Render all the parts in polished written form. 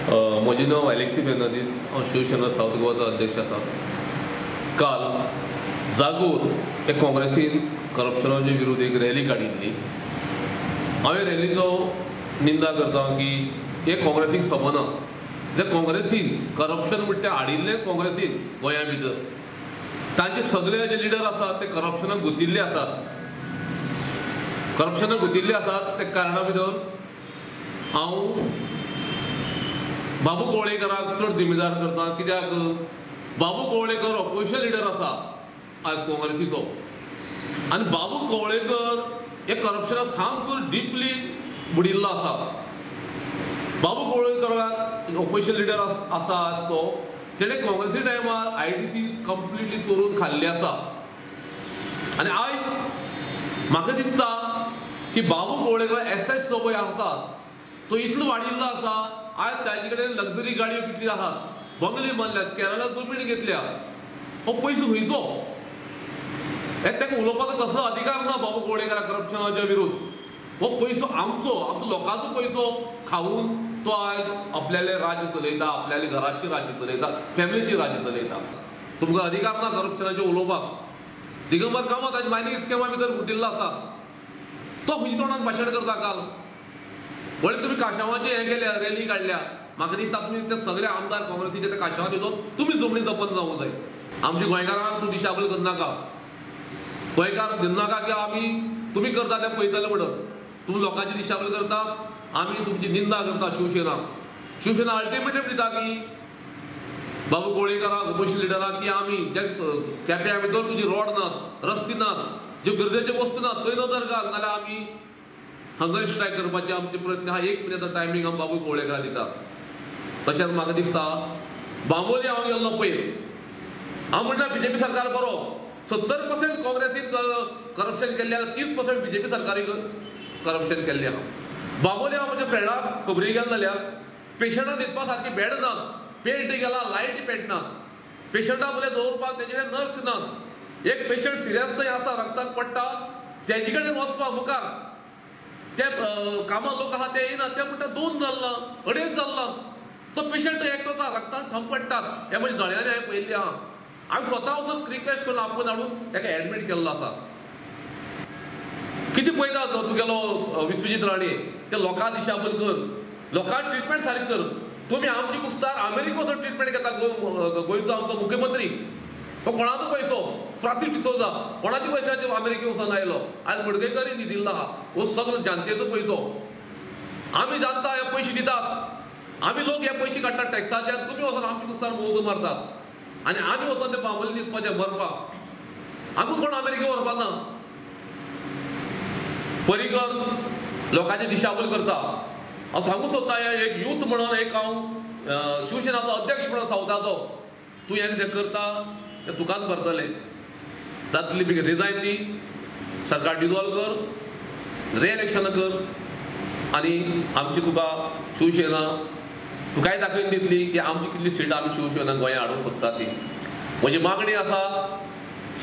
म्हजें नांव एलेक्सी फेर्नांदीस, हांव शिवसेना सावथ गोवाचो अध्यक्ष आसा. काल जागोर हे काँग्रेसीन करप्शनाचे विरुद्ध एक रॅली काडिल्ली. हांव हे रॅलीचो निंदा करता की हे काँग्रेसीक सोबना. जे काँग्रेसीन करप्शन म्हणटा तें हाडिल्लें काँग्रेसीन गोंया भितर. तांचे सगळे जे लिडर आसात ते करप्शनाक गुतिल्ले आसात, करप्शनाक गुतिल्ले आसात. त्या कारणा भितर हांव बाबू कवळेकराक चड जिम्मेदार करता, कित्याक बाबू कवळेकर ऑपोजिशन लिडर आसा आयज काँग्रेसीचो, आनी बाबू कवळेकर हे करप्शनाक सामको डिपली बुडिल्लो आसा. बाबू कवळेकराक ऑपोजिशन लिडर आसा तो तेणें काँग्रेसी टायमार IDC completely चोरून खाल्ली आसा. आनी आयज म्हाका दिसता की बाबू कवळेकर एस जो पळय आसा तो इतलो वाडिल्लो आसा. आयज ताजे कडेन लक्झरी गाडयो कितली आसात, बंगले बांदल्यात, केरळांत जमीन घेतल्या. हो पयसो खंयचो? हे ताका उलोवपाचो कसलो अधिकार ना बाबू कवळेकराक करप्शनाच्या विरुद्ध. हो पयसो आमचो, आमचो लोकांचो पयसो खावन तो आयज आपल्याले राज्य चलयता, आपल्याले घराचे राज्य चलयता, फॅमिलीचे राज्य चलयता. तुमकां अधिकार ना करप्शनाचें उलोवपाक. दिगंबर कामत आयज मायनिंग स्कॅमा भितर गुटिल्लो आसा, तो खंयच्या तोंडान भाशण करता काल? व्हडले तुमी काशावाचे हें केल्या, रॅली काडल्या. म्हाका दिसता तुमी ते सगळे आमदार काँग्रेसीचे ते काशावान वचून तुमी जमनी दफन जावंक जाय. आमच्या गोंयकारांक तूं दिशाभूल करनाका, गोंयकार दिनाका की आमी तुमी करता तें पळयतले म्हणून. तुमी लोकांची दिशाभूल करता, आमी तुमची निंदा करता. शिवसेना शिवसेना अल्टिमेटम दिता की बाबू कवळेकराक ओपोजिशन लिडराक की आमी जे केप्यां भितर तुजी रोड नात, रस्ते नात, ज्यो गरजेच्यो वस्तू नात थंय नजर घाल, नाल्यार आमी हंगर स्ट्रायक करपाचे आमचे प्रयत्न आहा. एक म्हयन्याचो टायमींग आमी बाबू कवळेकराक दिता. तशेंच म्हाका दिसता बांबोली हांव गेल्लो पयर, हांव म्हणटा बीजेपी सरकार बरो, 70% काँग्रेसीन करप्शन केल्लें जाल्यार 30% बीजेपी सरकारीक करप्शन केल्लें आहा. बांबोली हांव म्हज्या फ्रेंडाक खबरी गेलो जाल्यार पेशंटाक न्हिदपा सारकी बेड नात, पेंट गेला, लायटी पेटनात, पेशंटाक बोले दवरपाक तेजे कडेन नर्स नात. एक पेशंट सिरियस थंय आसा, रक्तान पडटा, तेजे कडेन वचपाक मुखार ते कामां लोक आहा ते येयना, ते म्हणटा 2 जाल्लां, 2.5 जाल्लां. तो पेशंट एकटोच आहा, रक्तान थंब पडटात. हे म्हज्या दोळ्यांनी हांवें पळयल्लें आहा. हांवें स्वता वचून रिक्वेस्ट करून आपोवन हाडून ताका एडमीट केल्लो आसा. कितें पळयता तुगेलो विश्वजीत राणे, ते लोकां दिशाभूल कर, लोकांक ट्रिटमेंट सारकी कर. तुमी आमची कुस्तार अमेरिका वचून ट्रिटमेंट घेता. गोंयचो आमचो मुख्यमंत्री हो कोणाचो पयसो? फ्रांसीस डिसोजा कोणाच्या पयशाचेर अमेरिके वचून आयलो? आयज मडकयकरूय न्हिदिल्लो आहा. हो सगळो जनतेचो पयसो. आमी जनता हे पयशे दितात, आमी लोक हे पयशे काडटात टॅक्साचे, आनी तुमी वचून आमच्या कुस्तार मौज मारतात आनी आमी वचून ते बांबोली न्हिदपाचें मरपाक. आमकां कोण अमेरिके व्हरपाक ना. परिकर लोकांची दिशाभूल करता. हांव सांगूंक सोदता एक यूथ म्हणून, एक हांव शिवसेनाचो अध्यक्ष म्हणून सावथाचो, तूं हें कितें करता तें तुकाच भरतलें. जातली बेगीन रिजायन दी, सरकार डिजॉल्व कर, रिइलेक्शन कर, आनी आमची तुका शिवसेना तुकाय दाखोवन दितली की आमची कितली सीटां आमी शिवसेना गोंया हाडूंक सोदता ती. म्हजी मागणी आसा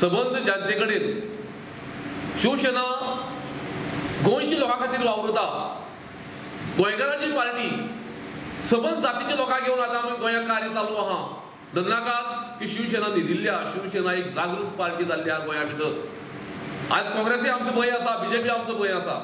सबंद जनते कडेन, शिवसेना गोंयच्या लोकां खातीर वावुरता, गोंयकारांची पार्टी, सबंद जातीच्या लोकांक घेवन आतां आमी गोंयांत कार्य चालू आहा. धन्नाकात की शिवसेना न्हिदिल्ली आहा, शिवसेना एक जागृत पार्टी जाल्ली आहा गोंया भितर. आयज काँग्रेसी आमचो भंय आसा, बीजेपी आमचो भंय आसा.